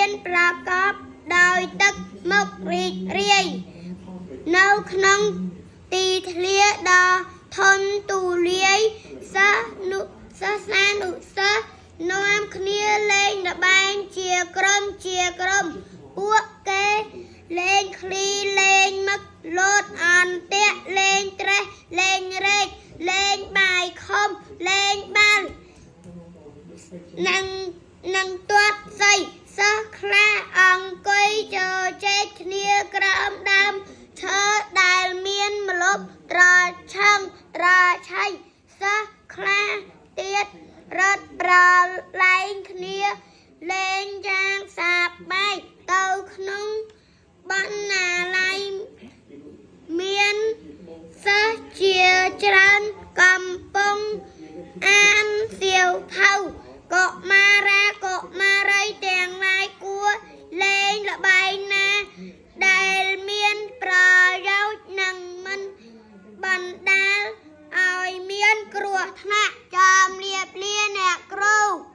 មានប្រកបដោយទឹកមុខរីករាយនៅក្នុងទីធ្លាដ៏ធំទូលាយសិស្សនុសិស្សានុសិស្សនាំគ្នាលេងល្បែងជាក្រុមជាក្រុមពួកគេលេងឃ្លីលេងមឹកលោតអន្ទាក់លេងត្រេះលេងរែកលេងបាយខុំលេងបាល់ និងនិងទាត់សីសិស្សខ្លះអង្គុយជជែកគ្នាក្រោមដើមឈើដែលមានម្លប់ត្រឆឹងត្រឆៃសិស្សខ្លះទៀតរត់ប្រឡែងគ្នាលេងយ៉ាង